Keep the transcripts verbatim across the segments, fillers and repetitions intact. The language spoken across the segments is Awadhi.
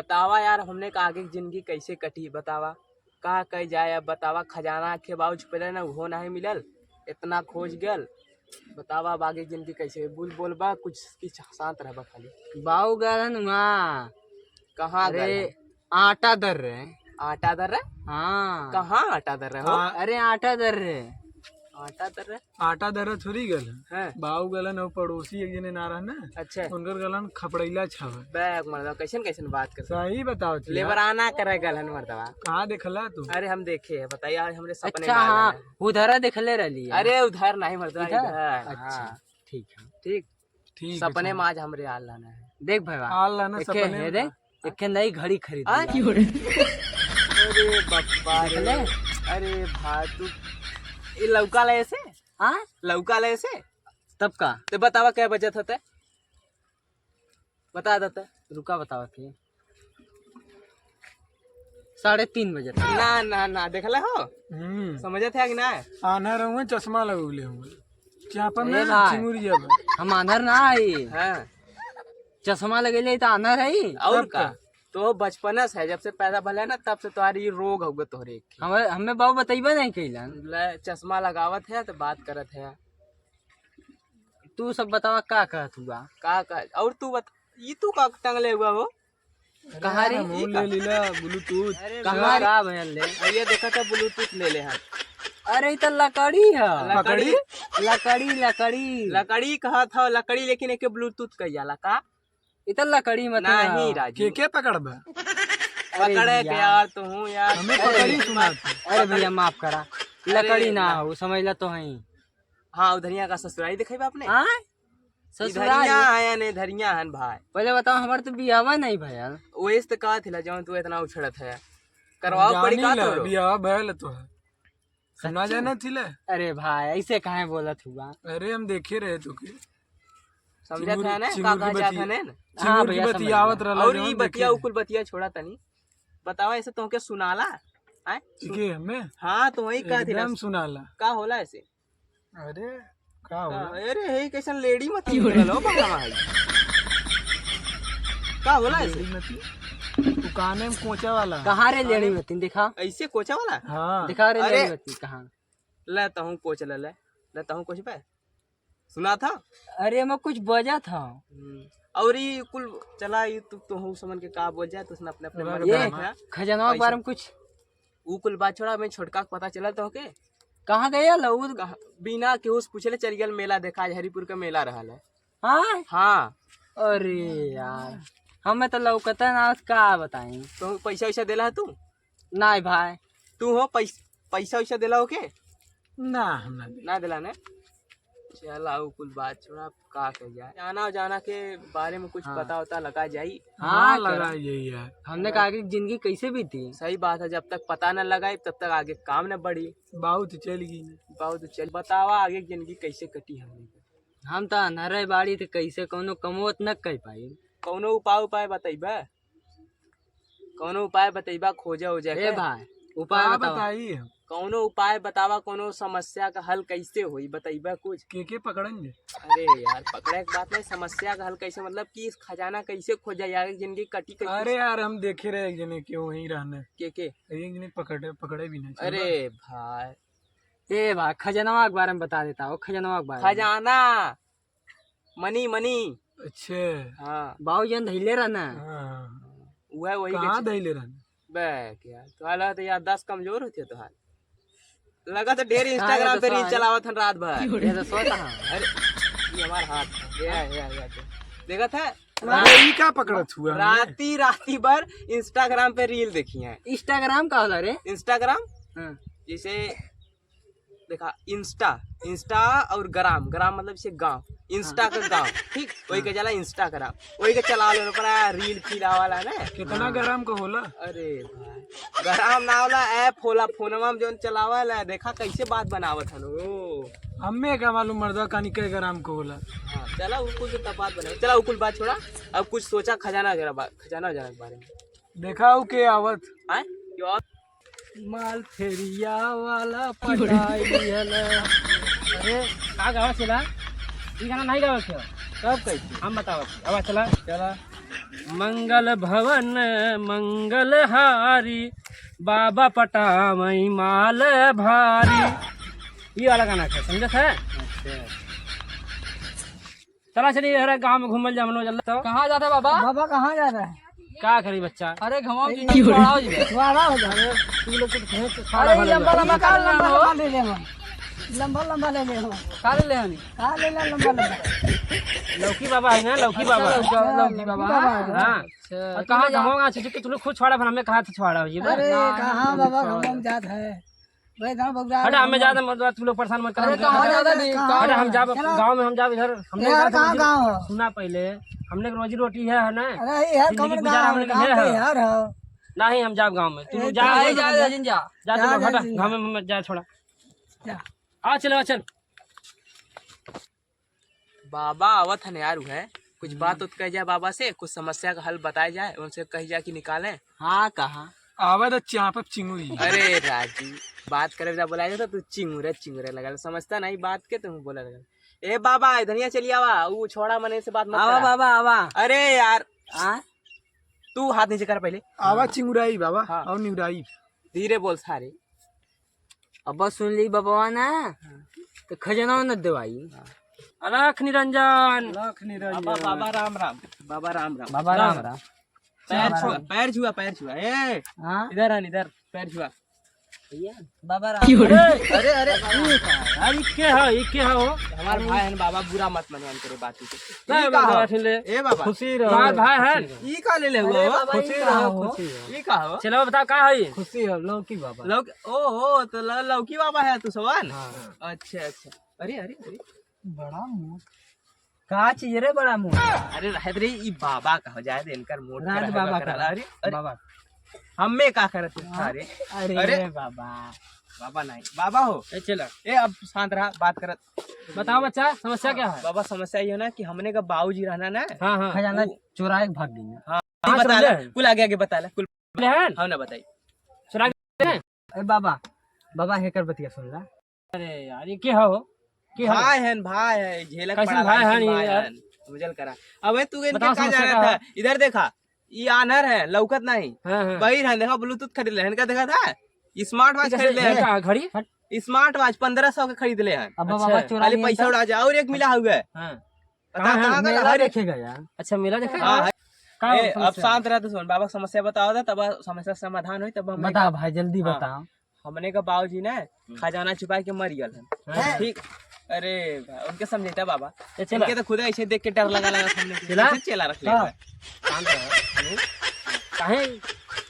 बतावा यार, हमने का आगे की जिंदगी कैसे कटी, बतावा। का कही जाए अब, बतावा। खजाना के बाबू छुपेले ना, उहो नहीं मिलल, इतना खोज गल। बतावा अब आगे की जिंदगी कैसे, बोल, बोलबा कुछ कि शांत रहबा खाली। बाऊ गलन वहाँ। कहाँ अरे, गलन? आटा दर रहे। आटा दर रहे? हाँ। कहाँ आटा दर रहे हो? हाँ। अरे, आटा दर रहे। आटा दर रहे? आटा दर रहे थोड़ी गल। हाँ। बाऊ गलन और पड़ोसी एक जने ना रहे ना। अच्छा। उनकर गलन खपड़ैला छावे। बैग मर्दा, कैसन कैसन बात कर। सही बताओ छी। लेबराना करे गलन मर्दवा। कहाँ देखला तू? अरे हम देखे है, बताइए, आज हमरे सपने अच्छा, में आ हाँ, गलन। उधर देखले रहली है। अरे उधर नहीं मर्दवा, इधर? इधर, अच्छा, हाँ। ठीक है। ठीक। ठीक है, सपने चलो। में आज हमरे आल लाना है। देख भाई, आल लाना एके सपने है में देख, का? एके नई घड़ी खरीद हाँ? लिया। अरे बप्पा रे। देखले? अरे भाई तू, ये लौका ले ऐसे? हाँ? लौका ले ऐसे? तब का? तो बतावा क्या बचत होता है? बता देता। रुका बतावा के। साढ़े तीन बजे तक। ना, ना, ना, देखले हो? हम्म। समझत है कि ना? आन्हर हुए, चश्मा लगौले हुए। चापा ए में भाई। चिमुरिया बा। हम आन्हर ना आई। हाँ। चश्मा लगेले त आन्हर है। और तब का? का? तो बचपना से है, जब से पैदा भले ना, तब से तुम्हारी ये रोग होगा तोहरे एक। हमें, हमें बाबू बतैबे नहीं कैलन। ले, चश्मा लगावत है तो बात करत है। तू सब बतावा का कहत हुआ? का कह-, और तू बत-, ई तू का टंगले हुआ हो? अरे कहाँ रे? यार, हम ई ले का? लीला Bluetooth। अरे कहाँ रे? का भैया ले? आ, ये देखा था Bluetooth ले ले हम। अरे, ई त लकड़ी है। लकड़ी? लकड़ी, लकड़ी। लकड़ी कहा था, लकड़ी, लेकिन एके Bluetooth कह जाला का? ई त लकड़ी मत नहीं, है। राजू। के, के पकड़बा? अरे पकड़े के भैया। यार, तू हूँ यार। हमें अरे पकड़ी भैया। सुना था। अरे भैया, माफ करा। अरे लकड़ी ना ना। हो, समझ ला तो है। हाँ, उधरिया का ससुरारी देखे बा अपने? हाँ? ससुरारी? इधरिया है या नहीं, इधरिया हन भाई। पहले बताओ, हमार तो बियाहवा नहीं भयल। वैसे तो कहा थिला, जौन तू इतना उछड़त है, करवाओ जानी पड़ी का ला, तोरो? बियाहवा भयल तो है। सुना सच्ची? जाना थिला। अरे भाई, ऐसे काहे बोलत हुआ? अरे, हम देखे रहे तो के। समझत चिमुर-, है ना, चिमुर का की कहा जात बतिया। है ना? हाँ चिमुर की भैया, समझ बतियावत गया। रहला और जौन ई बतिया, देखे। उकुल बतिया छोड़ा तनी। बतावा, ऐसे तोहके सुनाला? हैं? ठीक है, हमें? हाँ, तो वही कहा थिला। एकदम सुनाला। का होला ऐसे? अरे, का होला? का? अरे, हे कैसन लेडी मत निकलल हो, बंगला में है। का होला ऐसे? लेडी मती? तू काने में कोचा वाला। कहाँ रे लेडी मती? दिखा। ऐसे कोचा वाला? हाँ। दिखा रे अरे। लेडी मती, कहाँ? ले, तहूँ कोच ले, ले। ले, तहूँ कोच पे। सुना था? अरे, मैं कुछ बजा था। हम्म। और ई कुल चला, ई तू, तू हूँ समन के का बोल जाए, तो उसने अपने, अपने अरे मन ये में रखा। खजनवा के पैसा। बारे में कुछ। ऊ कुल बात छोड़ा, मैं छोटका के पता चलल तोहके? कहाँ गयल? ऊ कहाँ, बिना केहू से पूछले चल गयल मेला देखा, हरिपुर के मेला रहल है। हाँ? हाँ। अरे यार, हमें तो लौकता ना, का बताई? तो पैसा वैसा देला है तू? नाहीं भाई। तू हो पैस-, पैसा वैसा देला हो के? ना, हम ना दे। ना देला ने? चला, ऊ कुल बात छोड़ा, अब का कह जाए? जाना, जाना के बारे में कुछ हाँ। पता होता लगा जाई। हाँ, हाँ, लगा करा। जाई यार। हमने कहा कि जिंदगी कैसे बीती? सही बात है, जब तक पता न लगाई, तब तक आगे काम न बढ़ी। बाऊ तो चल गई। बाऊ तो चल, बतावा आगे की जिंदगी कैसे कटी हमने के? हम तो अनहरे बाड़ी, तो कैसे कौनो कमोत न कर पाई। कौनो उपाय, उपाय बतैबे? कौनो उपाय बतैबा, खोजे ओजे ए के? भाई, उपाय का बतावा। बताई हम? कौनो उपाय बतावा, कौनो समस्या का हल कैसे होई, बतैबा कुछ? के के पकड़न जे? अरे यार, पकड़े के बात नहीं, समस्या का हल कैसे, मतलब कि इस खजाना कैसे खोजा जाए, जिंदगी कटी कैसे? अरे यार, हम देखे रहे एक जने के वहीं रहने। के के? एक जने पकड़े, पकड़े भी नहीं। अरे भाई। ए भाई, खजनवा के बारे में बता देता हो, खजनवा के बारे में। खजाना। मनी, मनी। अच्छा। हाँ। बाबू जौन धइले रहना। हाँ। उहे, वही के कहाँ च-, धइले रहना? बे, क्या? तोहार लगत है याददाश्त कमजोर होती है तोहार। लगत है ढेर कहाँ Instagram पे दोस्तवा reel है? चलावत हन रात भर। ये दोस्तवा कहाँ? अरे, ये हमार हाथ है। ये, ये, ये, ये। देखत है? अरे, ई का पकड़त हुआ हमने? राती, राती भर Instagram पे reel देखी है। Instagram का होला रे? Instagram? हाँ। जैसे देखा, Insta, Insta और ग्राम, ग्राम मतलब से गाँव, Insta हाँ। का गाँव, ठीक? वही हाँ। के जाला Instagram, वही के चला ले, ओकरा reel फील आवाला ना। कितना हाँ। ग्राम का होला? अरे भाई, ग्राम ना होला, app होला, फोनवा में जौन चलावाला, देखा कैसे बात बनावत हन, ओ। हमें का मालूम मर्दा कानी कै ग्राम का होला? हाँ, चला, उ कुल तो तब बात बनाई, चला, उ कुल बात छोड़ा, अब कुछ सोचा खजाना जरा बा-, खजाना जरा के बारे में। देखा हो के आवत। आय? यो। माल फेरिया वाला पटाई हला। अरे, का गावत चला? ई गाना नहीं गावत हो। कब कैसे? हम बतावत। अब चला। चला। मंगल भवन मंगलहारी, बाबा पटावई माल भारी। ये वाला गाना है, समझत है? अच्छा। चला चली, हरे गाँव में घूमल जा, मनोज, चल तो। कहाँ जाता है बाबा? बाबा कहाँ जाता है? का करी बच्चा? अरे घुमाओ जी, की हो रही? बड़ा हो जाए। बड़ा हो जाए। तू लोग तो भैंस से सारा अरे भर लंबा जाए। लंबा का लंबा लंबा ले ले हम। लंबा लंबा ले ले हम। का ले ले हनी? का ले ले लंबा लंबा? लौकी बाबा है ना, लौकी अच्छा, बाबा। लौकी, हाँ, लौकी बाबा। लौकी बाबा। हाँ। अच्छा, और तू कहाँ ले जा? घुमाओगा? अच्छा, तू लोग खुद छोड़ा, पर हमें कहाँ से छोड़ा हो ये? अरे, ना, कहाँ ना, बाबा, छोड़ा। हम जात है। वही गाँव बगुड़ा हटा, हमें हम जाता मत, तू लोग परेशान मत करो। अरे, कहाँ जाता नहीं? कहाँ? अरे, हम जाब चलो। गाँव में, हम जाब इधर, हमने यार, कहाँ से कहाँ रोजी गाँव हो? सुना पहले, हमने के रोजी रोटी है, है ना? अरे, यार, जिंदगी कौन गुजारा गाँव हमने है? के गाँव है। के यार हो। नहीं, हम जाब गाँव में, तू ए, लोग जा, जा, जा, जा, जा, जा। जा, जा, तू लोग जा, हटा, जा, जा। गाँव में मत जा, छोड़ा। जा। आ, चलो, आ, चल। बाबा आवत हन यार, उहे कुछ हम्म। बात उत कह जाए बाबा से, कुछ समस्या का हल बताया जाए, उनसे कह जाए कि निकालें। हाँ, कहाँ? आवे तो चापब चिंगुरी। अरे राजू, बात करे ला बोला जाता तो चिंगुरे चिंगुरे लगल, समझता नहीं बात के, तुम बोला लगल। ए बाबा, इधरिया चली आवा, वो छोड़ा मने से बात मत आवा करा। बाबा, आवा। अरे यार, आ? तू हाथ नीचे कर पहले। आवा चिंगुराई बाबा, हाँ। और निगुराई। धीरे बोल सारे। अब सुन ली बबवा ना, हाँ। तो खजाना न देवाई। हाँ। अलख निरंजन। अलख निरंजन। बाबा, बाबा राम राम। बाबा राम राम। बाबा राम राम। पैर छुआ, पैर छुआ, पैर छुआ। ए, हाँ? इधर आन, इधर, पैर छुआ। भैया, बाबा राम। अरे, अरे, अरे, अरे, के हा, ये के हा हो? हमार भाई है ना बाबा, बुरा मत माने करे बात के। ना, ई का बाबा, हो? अठिन ले। ए बाबा। खुशी रहो। भाई, भाई है। ई का ले ले अरे हुआ हो? बाबा, खुशी ई का रहो, हो? खुशी रहो। ई का हो? चलो, बताओ, का है ये? खुशी हो, लौकी बाबा। लौकी, ओ, ओ, तो ल-, लौकी बाबा है तू सवन? हाँ। अच्छा, अच्छा। अरे, अरे, अरे। बड़ा मुंह। का चीज रे बड़ा मुंह? अरे, रहे रे, ई बाबा कहो जाए दे, इनकर मोट राज करा है, बाबा बकरा। करा। अरे, अरे। बाबा। हमें का करत तू हाँ। सारे? अरे अरे। बाबा। बाबा नहीं, बाबा हो। ए, चला। ए, अब शांत रहा, बात करत। बताओ बच्चा, समस्या क्या है? बाबा, समस्या ये है ना कि हमने का बाबूजी रहना ना। हाँ, हाँ। खजाना वो चुराए के भाग गई। हाँ, हाँ, बता समझे? ले, कुल आगे आगे बता ले, कुल। ले हैं? हाँ ना, बताई। चुरा के ले हैं? ए बाबा, बाबा हेकर बतिया सुन ला। अरे यार, ये के हो? के हो? भाई हन, भाई है, झेलक कैसन पड़ा भाई भाई हन हन, ये भाई यार? हन। समझल करा। अबे तू इनके बताओ का समस्या जाना का था? है? इधर देखा, ई आन्हर है, लौकत नहीं। हाँ, हाँ। बहिर है, देखा Bluetooth खरीद ले, इनका देखा था? Smart watch ठीक है, खरीद ले ये हन। का घड़ी? Smart watch पन्द्रह सौ के खरीद ले हन। अब बाबा अच्छा। चुरा खाली लिए पैसा तो? उड़ा जा, और एक मिला हुआ है। हाँ। बता, कहाँ है? कहाँ का मेला है? देखे गया। अच्छा, मेला देखे? हाँ, है। का ए, अब समस्या? शांत रह, तो सुन, बाबा के समस्या बताओ था, तब समस्या समाधान होई, तब हम बताओ भाई, जल्दी हाँ। बताओ। हमने का बाबूजी ना हम्म। खजाना छुपा के मर गल हन। हाँ। ठीक। अरे भाई, उनके समझेता बाबा। ए, चला। इनके तो खुद ऐसे देख के डर लगा लगा हमने के। चला। कैसे चेला रख ले हाँ। भाई? शांत रहो। काहे?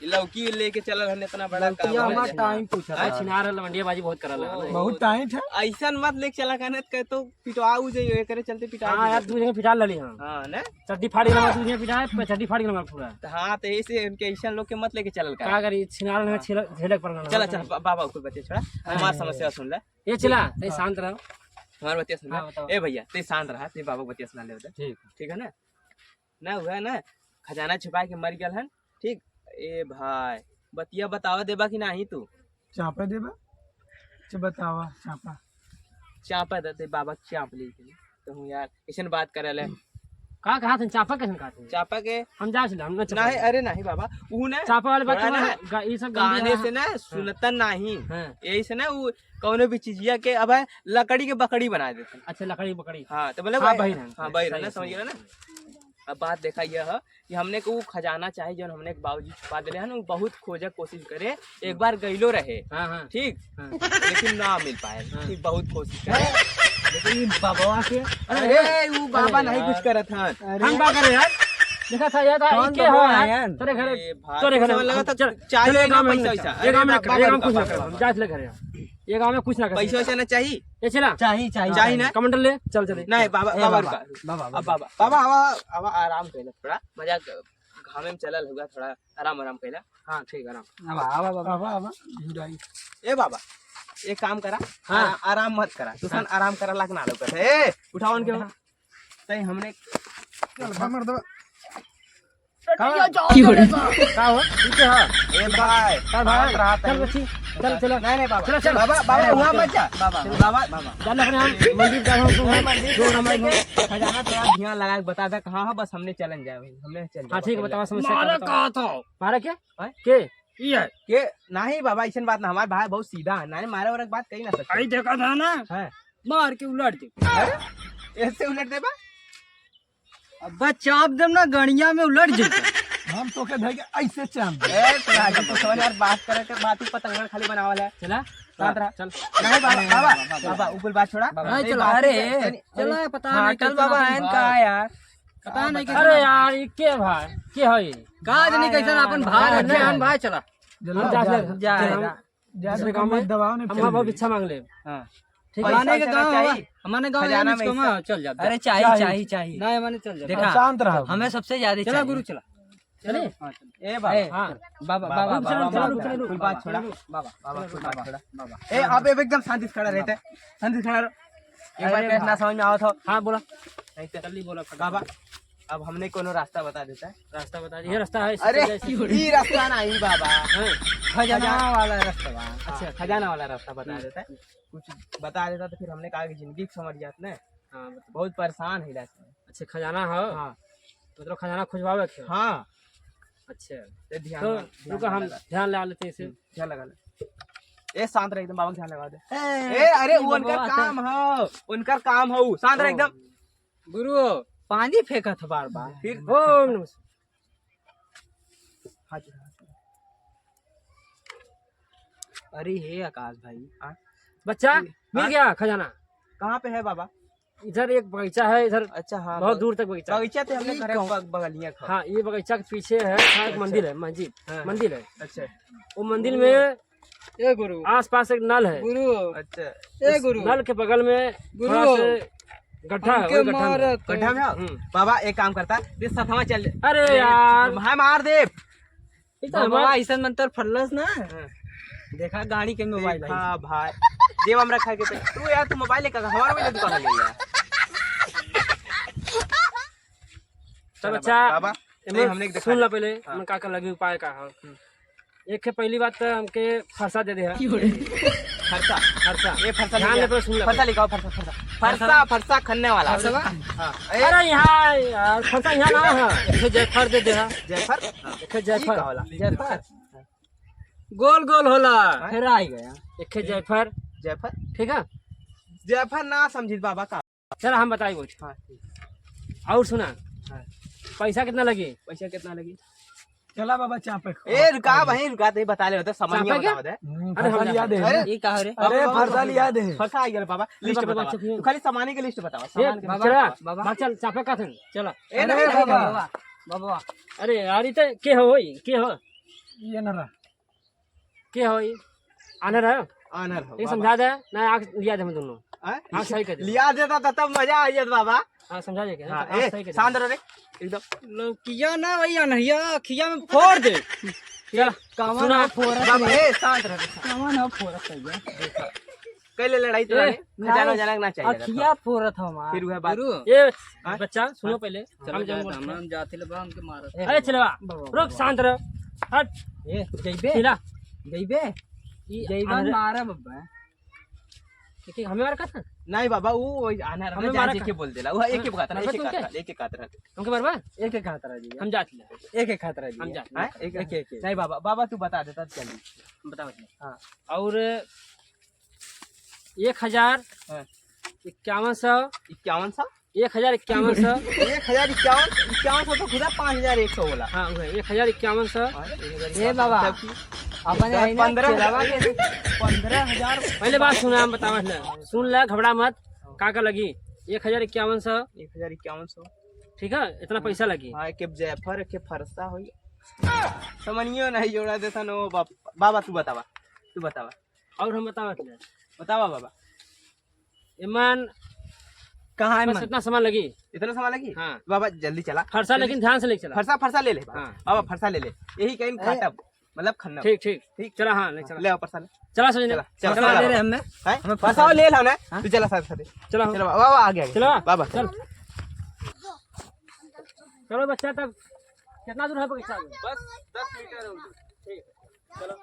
ये लौकी लेके चलल हन इतना बड़ा लौकिया काम है। हमार टाइम पूछा हाँ? था। छिनार लवंडिया बाजी बहुत करल है। ओ। बहुत टाइट है। ऐसन मत लेके चला कहने के तो पिटवा उ जाइयो, एकरे चलते पिटा हाँ दिया। यार, दू जगह पिटा लली हम। हाँ, ना? चड्डी फाड़ गेल हमार, दू जगह पिटा है, चड्डी फाड़ गेल हमार पूरा। तो हाँ, तो ऐसे उनके ऐसन लोग के मत लेके चलल कर। का करी, छिनार में हाँ। छेल-, झेलक पड़ल चला, हमार। चला, बा-, बाबा, कोई बतिया छोड़ा, हाँ। हमार समस्या सुन ले। ये चला, ठीक। ते हाँ। शांत रहो। हमार बतिया सुन ले। हाँ, बताओ। ए भैया, ते शांत रहा, ते बाबा बतिया सुना ले उधर। ठीक। ठीक है ना? ना हुआ ना, खजाना छुपा के मर गल हन। ठीक। ए भाई, बतिया बतावा देबा कि नाही तू? चापा देबा? अच्छा बतावा, चापा। चापा देते बाबा, चाप ले के। कहूँ यार, ऐसन बात करे ले। का कहा थे? चापा कैसन कहा थे? चापा के हम जा छिले, हम ना चापा नहीं, लेंगे। अरे नहीं बाबा, ऊ ना चापा वाले बात थोड़ा तो ना गा-, ई सब गंदी काने है। से ना हाँ। सुनतन नहीं। हाँ। यही से ना ऊ कौनो भी चीजिया के अब है लकड़ी के बकड़ी बना देते हैं। अच्छा, लकड़ी बकड़ी। हाँ, तो मतलब हाँ, वही, बहिर है। हाँ, बहिर है सही ना, है, समझ सही गया है। ना? अब बात देखा यह है कि हमने को वो खजाना चाहे जो हमने के बाबूजी छुपा देले हन, वो बहुत खोजे कोशिश करे, एक बार गइलो रहे, हाँ, हाँ। ठीक, हाँ। लेकिन ना मिल पाए, हाँ। ठीक, बहुत कोशिश करे। लेकिन ये बाबा के, अरे, वो बाबा अरे नहीं यार। कुछ करत हन। अरे। हम का करे यार? देखा था यार, कौन इके बाबा हो है यार? यार? तोरे घरे, ए भाई, तोरे घरे कुछ लगा हम तो चल, चाय चल, ये लेना गाँव में पैसा हम वैसा। ये गाँव में अरे रख, ये गाँव में बाबा, कुछ ना बाबा, करे, हम बाबा। जा ले घरे। ये गाँव में कुछ ना करे। पैसा वैसा ना चाहिए? ये चला। चाही, चाही, चाही चाही। ना? कमंडल ले, चल चले। नहीं, बाबा, ए, बाबा बाबा, रुका। बाबा, बाबा। अब बाबा, बाबा, आवा, आवा, आराम कर ले थोड़ा। मजाक, घामे में चलल हुआ, थोड़ा आराम, आराम कर ले। हाँ, ठीक, आराम। आवा, आवा, बाबा। आवा, आवा, भिड़ाई। ए बाबा, एक काम करा, हाँ। आरा-, आराम मत करा। तू सन हाँ। आराम करा लाग ना लौकत है। ए, उठाओ उनके। हाँ। तई हमने चल, भाग मर दो। का? का हो? पीछे हो? ए भाई, का भाई? शांत रहा चल तनी। बच्ची। चल, चल। नहीं, नहीं, बाबा। चल, चल। बाबा, बाबा, अरे, वहाँ चल। मत जा। बाबा, चल। बाबा, बाबा। चल, अपने हम मंदिर जा रहा हूँ, नहीं, मंदिर नहीं, खजाना थोड़ा ध्यान लगा के बता दे, कहाँ है, बस हमने चलन जाए, हमने चल जाए, हाँ, ठीक है, चल बताओ जाए। समस्या, मारा बताओ। कहा था? मारा क्या? हैं? के? ये। के? नहीं बाबा, ऐसन बात ना, हमारे भाई बहुत सीधा है, नहीं मारे वारे के बात कही ना सकते। आई देखा था ना? हाँ। मार के उलट दे। अरे, ऐसे उलट देबा? अब्बा चाप देम ना, गड़िया में उलट जइबे। हम तोके धइ के ऐसे चाप देब। ए, तोरा आगे तो समझ यार, बात करे के बात ही पतंगड़ खाली बनावल है। चला, शांत रहा। चल। नहीं बाबा, बाबा, बाबा, बाबा, उ कुल बात छोड़ा। बाबा, नहीं, ए, चला, बात अरे, नहीं करे। चला, पता हाँ, नहीं चल कितना बाबा, दिन आयन बाद। का है यार? पता नहीं कितना अरे यार, ये के भाई? के है ये? का जानी कैसन अपन भाई अरे, है ना? हम भाई चला। जल्दी हम जा, जा, जा, जा, जा। जा, दूसरे गाँव में दबाओ, नहीं हम चल वहाँ रही। भिक्षा मांग ले। हाँ। ठीक है। पैसा माने के वैसा गाँव चाहिए। हवा-, हमारे गाँव खजाना में में इसका इसका। चल जा, अरे, जा। चाही, चाही। चाही, चाही। नहीं, माने चल जा। देखा, शांत रहो। हमें सबसे ज्यादा चला चाहिए। गुरु, चला। चले? हाँ, चल। ए बाबा। ए, हाँ। बाबा, बाबा, बाबा, रुक, रुक, बाबा, रुक, रुक, रुक, रुक। कुल बात छोड़ा। बाबा, बाबा, कुल बात छोड़ा। बाबा। ए, आप, आप एकदम शांति से खड़ा रहते हैं। शांति से खड़ा रहो। एक बार अरे कैसे ना बाबा। समझ में आवत हो? हाँ, बोला। नहीं तो जल्दी बोला, फटाफट। बाबा, अब हमने कोनो रास्ता बता देता है। रास्ता बता दे, ये रास्ता है, इससे अरे, चल जा, इससे। ई रास्ता नहीं बाबा। हाँ। खजाना खजाना वाला रास्ता बा। अच्छा, खजाना वाला रास्ता बता हम्म। देता है। कुछ बता देता तो फिर हमने कहा कि जिंदगी समझ जात ना। हाँ, बता। बहुत परेशान है इलाज में। अच्छा, खजाना हो? हाँ। मतलब खजाना खुजवावे के हो? हाँ। अच्छा। ये ध्यान तो लगा, ध्यान रुको, लगा, हम लगा। ध्यान लगा लेते हैं इसे। हम्म, ध्यान लगा ले। ए, शांत रह, एकदम बाबा के ध्यान लगा दे। ए, ए, अरे, ये वो उनकर बाबा काम हो, उनकर काम हो, शांत रह ओ। एकदम। गुरु, पानी फेंकत ह बार बार। फिर ओम नमः शिवाय। हाथ उठा, हाथ उठा। अरे हे आकाश भाई। हाँ? बच्चा, ये, मिल हाँ? गया खजाना। कहाँ पे है बाबा? इधर एक बगीचा है, इधर अच्छा, हाँ, बहुत बग-, दूर तक बगीचा है। बगीचा तो हमने ये घर कौन? बग-, बगलिया का। हाँ, ये बगीचा के पीछे है, हाँ, एक अच्छा। मंदिर है, मस्जिद, हाँ, हाँ। मंदिर है। अच्छा। वो मंदिर में ए गुरु। आसपास एक नल है। गुरु। अच्छा। ए उस गुरु। नल के बगल में गुरु। थोड़ा से गड्ढा है, हमके वही गड्ढा में। मारत। गड्ढा में हो? हम्म। बाबा, एक काम करता, ये सथवा चल। अरे अरे, यार। भाई मार दे। ई तो बाबा, हमार ऐसन मंत्र फरलस ना। हाँ। देखा, गाड़ी के मोबाइल है। हाँ भाई, जेब में रखा के तो। तू यार, तू मोबाइल लेकर हमारा मोबाइल दुकान ले लिया। तब चला अच्छा, बाबा, एमे नहीं, हमने के देखा सुन ला ले। पहले, हाँ। एमे का का लगी उपाय का है। हम्म। एक है, पहली बात तो हमके फरसा दे दे है। फरसा? फरसा। ये फरसा ध्यान लेके ले पहले सुन ले फरसा पहले। लेके आओ, फरसा, फरसा। फरसा, फरसा खन्ने वाला। फरसा बा? हाँ। ए, अरे यहाँ यार, फरसा यहाँ ना है। एक ठे जयफर दे दे है। जयफर? हाँ। एक ठे ई जयफर। का होला? जयफर। गोल गोल होला। हाँ? फिर आ ही गया। एक ठे जयफर। जयफर? ठीक है? जयफर ना समझित बाबा का। चला, हम बताई कुछ। हाँ, ठीक। और सुना, हाँ। पैसा कितना लगी? पैसा कितना लगी? चला बाबा, चापे खा। ए, रुका भाई, रुका, ते बता ले, बता, सामान चापे क्या क्या? बता दे। हम्म, अरे, फरसा हम लिया दे। अरे, ये का हो रे? अरे, बाबा, फरसा बाबा, लिया दे। फरसा आ गया बाबा, list बाबा, बता। बाबा, चुप। तू खाली सामान के list बतावा, ये सामान के list चला, बतावा। बाबा, चल, चापे का थे? चला। ए, अरे, नहीं, नहीं, बाबा, नहीं। बाबा, बाबा। अरे यार, ई ते के हो, ई के हो? ये ना रहा। के हो ई? आन्हर है? आन्हर हो, एक बाबा। समझा दे, ना आँख लिया दे हम दोनों। आँय? आँख सही कर दे। लिया देता त तब मजा आ जात बाबा। हाँ, समझा दे के, हाँ, आँख ए, सही कर दे। शांत रह रे, एकदम। लौकिया ना वही अनहिया अखिया में फोड़ दे। चल, कामन सुना। ना फोड़त बाबा, रे। ए, शांत रह रे। कामन ना फोड़त है ये। कैले लड़ाई तो ए, लड़े, खजाना नहीं, वजाना ना चाहिए अखिया था। फोड़त हमार। फिर वह बात। गुरु। ए, हाँ? बच्चा, सुनो हाँ? पहले। चलो हम जाए जाऊंगा तो हम, उठे। हम जाते ले बा, हमके मारत। ए, अरे चलवा, बाबा, रुक, बाबा। शांत रह। हट। ए, जइबे? खिला। जइबे? ई जइबे आने रे। मारा बब्बा। एक एक हमें मार का था? नहीं बाबा, वो वही आना हमें रहता, मारा जाके का? के बोल देला। वो एक एक हाँ, बात रहा, मारबे एक एक तुमके? हाथ रहा, एक एक हाथ रहा। हम जात ले। एक एक हाथ रहा जी। हम जात ले। हाँ, एक एक, एक एक। नहीं बाबा, बाबा तू बता देता जल्दी। बता, बता। हाँ। और एक हजार हाँ। इक्यावन सौ। इक्यावन सौ? एक हजार इक्यावन सौ। एक हजार इक्यावन, इक्यावन सौ तो खुदा पाँच हजार एक सौ होला। हाँ, उहे, एक हजार इक्यावन सौ। हाँ, एक हजार ए बाबा, इक्यावन सौ की। अपन दस, है ना, पन्द्रह हजार, चलावा के। पन्द्रह हजार। पहले बात सुना, हम बतावत ना। सुन ले, घबरा मत। का का लगी? एक हजार इक्यावन सौ। एक हजार इक्यावन सौ। ठीक है, इतना हाँ। पैसा लगी। हाँ, एक जयफर, एक फरसा होई। समनियो नहीं जोड़ा देता नो बाप-, बाबा तू बतावा, तू बतावा। और हम बतावत ना। बतावा बाबा। एमन कहाँ है बस मन? इतना सामान लगी। इतना सामान लगी? हाँ। बाबा जल्दी चला। फरसा जल्दी। लेकिन ध्यान से लेके चला। फरसा, फरसा ले ले बाबा। हाँ। बाबा फरसा ले ले। यही कहीं ए। काटब, मतलब खन्ना। ठीक, ठीक। ठीक। चला, हाँ, ले चला। ले आओ फरसा ले। चला, सोचने। चला, चला, फरसा चला। ले रहे हमने। हैं? हमें फरसा फरसा ले ला ना। हैं? तू चला साथ साथ। चला। चलो बाबा, बाबा आगे आगे। चला। बाबा। चल। चलो बच्चा, तब कितना दूर है बगीचा में? बस दस मीटर है उधर। ठीक है। चलो।